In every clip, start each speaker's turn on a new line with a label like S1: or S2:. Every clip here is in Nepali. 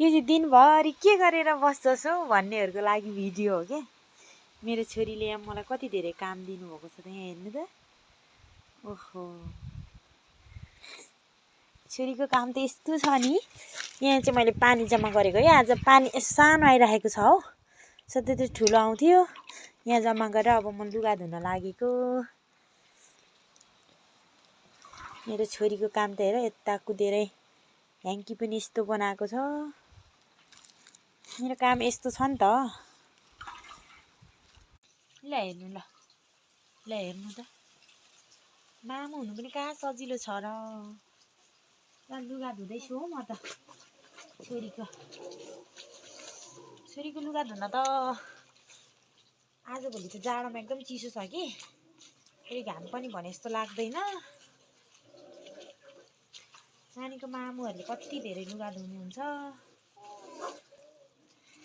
S1: यो चाहिँ दिनभरि के गरेर बस्छस् हौ भन्नेहरूको लागि भिडियो हो क्या। मेरो छोरीले यहाँ मलाई कति धेरै काम दिनुभएको छ त यहाँ हेर्नु त। ओहो छोरीको काम त यस्तो छ नि। यहाँ चाहिँ मैले पानी जम्मा गरेको है। आज पानी सानो आइरहेको छ हौ। सधैँ त ठुलो आउँथ्यो। यहाँ जम्मा गरेर अब म लुगा धुन लागेको। मेरो छोरीको काम त हेर यता कुदेरै ह्याङ्की पनि यस्तो बनाएको छ। मेरो काम यस्तो छ नि त। ल हेर्नु ल ल हेर्नु त मामु हुनु पनि कहाँ सजिलो छ र। लुगा धुँदैछु हौ म त छोरीको लुगा धुन त आजभोलि त जाडोमा एकदम चिसो छ कि फेरि घाम पनि भने जस्तो लाग्दैन। नानीको मामुहरूले कति धेरै लुगा धुनुहुन्छ।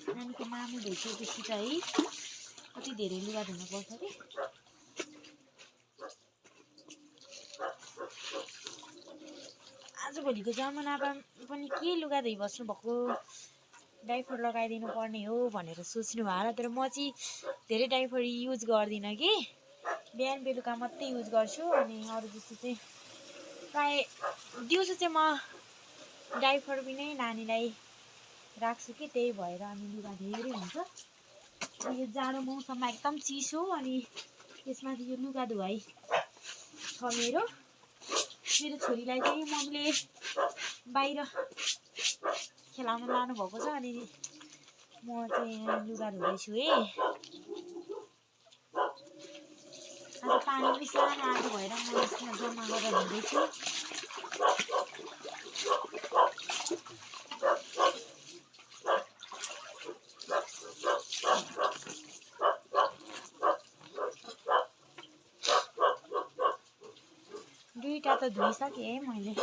S1: नानीको मामु धोइसकेपछि त है कति धेरै लुगा धुनुपर्छ कि। आजभोलिको जमानामा पनि के लुगा धोइ बस्नु भएको। डाइपर लगाइदिनु पर्ने हो भनेर सोच्नु भयो र। तर म चाहिँ धेरै डाइपर युज गर्दिनँ कि बिहान बेलुका मात्रै युज गर्छु। अनि अरू जस्तो चाहिँ प्राय दिउँसो चाहिँ म डाइपर पनि नानीलाई राख्छु कि त्यही भएर अनि लुगा धेरै हुन्छ। यो जाडो मौसममा एकदम चिसो अनि त्यसमाथि यो लुगा धुवाइ छ मेरो छोरीलाई चाहिँ मम्मीले बाहिर खेलाउन लानुभएको छ अनि म चाहिँ लुगा धुँदैछु है। आज पानी पनि सानो आएको भएर म यसमा जम्मा गरेर धुँदैछु। दुईटा त धोइसकेँ है मैले।